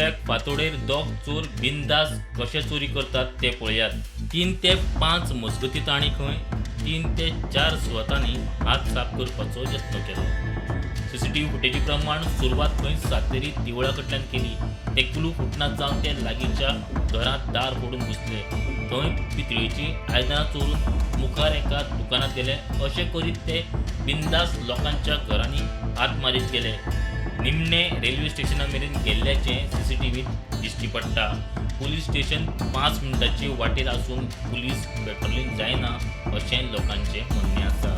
सगळ्याक फांतोडेर दोग चोर बिंदास कशे चोरी करतात ते पळयात. 3 ते 5 मजगतीं तांणी खंय 3 ते 4 सुवातांनी हात साफ करपाचो यत्न केलो. सीसीटीव्ही फुटेजी प्रमाण सुरवात खंय सातेरी देवळा कडल्यान केली. ते कुलूप फुटनात जावन ते लागींच्या घरांत दार फोडून घुसले. थंय पितळेचीं आयदनां चोरून मुखार एका दुकानांत गेले. अशें करीत ते बिंदास लोकांच्या घरांनी हात मारीत गेले. निमणे रेल्वे स्टेशना मेरेन गेल्ल्याचें सीसीटीव्हीत दिश्टी पडटा. पुलीस स्टेशन 5 मिनटांचे वाटेर आसून पुलीस पेट्रोलिंग जायना अशें लोकांचें म्हणणें आसा.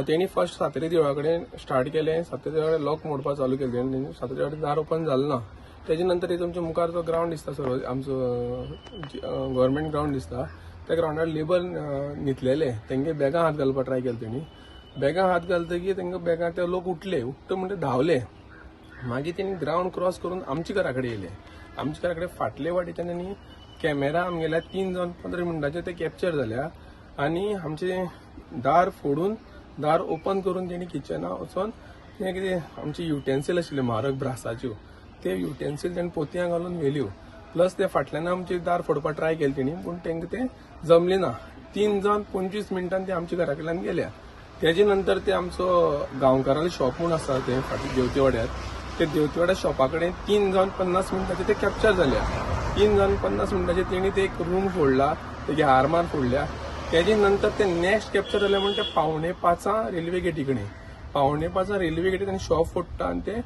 तेणी फर्स्ट सातेरी देवळा कडेन स्टार्ट केलें. सातेरी देवळा कडेन लॉक मोडपाक चालू केलें तेणी. सातेरी देवळा कडेन दार ओपन जालें ना. तेजे नंतर एक तुमच्या मुखार जो ग्रावंड दिसता सर, आमचो गव्हर्मेंट ग्रावंड दिसता, त्या ग्रावंडार लेबर न्हिदलेले. तेंगे बॅगां हात घालपाक ट्राय केले तेणी. बॅगां हात घालतकीर तेंका बॅगां ते लोक उठले. उठ्ठा म्हणटा धांवले. मागीर तेणी ग्रावंड क्रॉस करून आमच्या घरा कडेन येयले. आमच्या घरा कडेन फाटले वाटेच्यान तेणी कॅमेरा आमगेल्या 3 जावन 15 मिनटांचे ते कॅप्चर जाल्या आनी आमचे दार फोडून, दार ओपन करून तेणी किचना वचोन तें कितें आमचे युटेन्सील आशिल्ले म्हारग ब्रासाच्यो, ते युटेन्सील तेणी पोतयां घालून व्हेल्यो. प्लस ते फाटल्यान आमचे दार फोडपाक ट्राय केले तेणी, पूण तांकां तें जमलें ना. 3 जावन 25 मिनटान ते आमच्या घरा कडल्यान गेल्या. तेजे नंतर ते आमचो गांवकाराले शॉप म्हूण आसा ते फाटीं देवतेवाड्यार, ते देवतेवाड्या शॉपा कडेन 3 जावन 50 मिनटाचे ते कॅप्चर जाल्या. 3 जावन 50 मिनटाचे तेणी ते एक रूम फोडला, तेगे आरमार फोडल्या. तेजे नंतर ते नेक्स्ट कॅप्चर जाले म्हण ते 4:45 रेल्वे गेटी कडेन. 4:45 रेल्वे गेटी तेणी शॉप फोडटा आनी ते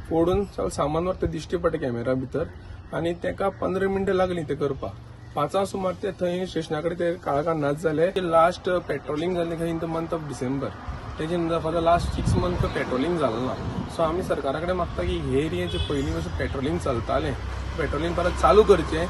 फोडून सगळें सामान व्हरता, दिश्टी पडटा कॅमेरा भितर. आनी तेका 15 मिनटां लागली ते करपाक. 5 सुमार ते थंय स्टेशना कडेन ते काळखान नाच जाले. लास्ट पेट्रोलिंग जालें खंय in the month of December. तेजे नंतर for the last 6 month patrolling जालें ना. सो आमी सरकारा कडेन मागता की हे एरियेचे पयलीं कशें पेट्रोलिंग चलतालें, पेट्रोलिंग परत चालू करचें.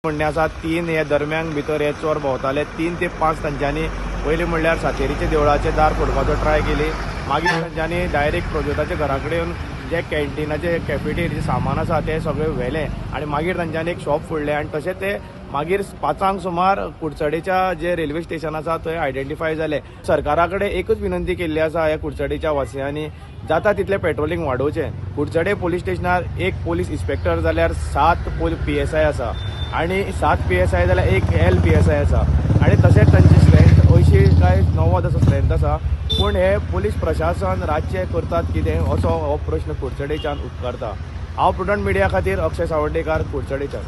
म्हणणें आसा, 3 हे दरम्यान भितर हे चोर भोंवताले. 3 ते 5 तांच्यांनी पयलीं म्हणल्यार सातेरीच्या देवळाचें दार फोडपाचो ट्राय केली. मागीर तांच्यांनी डायरेक्ट प्रज्योताच्या घरा कडेन जे कॅन्टिनाचे, कॅफेटेरियाचें सामान आसा तें सगळें व्हेलें आनी मागीर तांच्यांनी एक शॉप फोडलें. आनी तशें ते मागीर 5 सुमार कुडचडेच्या जे रेल्वे स्टेशन आसा थंय आयडेंटिफाय जाले. सरकारा कडेन एकच विनंती केल्ली आसा ह्या कुडचडेच्या वासियांनी, जाता तितलें पेट्रोलिंग वाडोवचें. कुडचडे पोलीस स्टेशनार एक पोलीस इन्स्पेक्टर जाल्यार 7 पीएसआय आसा आनी 7 पीएसआय जाल्यार एक एल पीएसआय आसा. आनी तशेंच तांची स्ट्रेंथ 80 काय 90 असो स्ट्रेंथ आसा. पूण हे पोलीस प्रशासन रातचे करतात कितें असो हो प्रश्न कुडचडेच्यान उपकारता. हांव प्रुडंट मिडिया खातीर अक्षय सावड्डेकार, कुडचडेच्यान.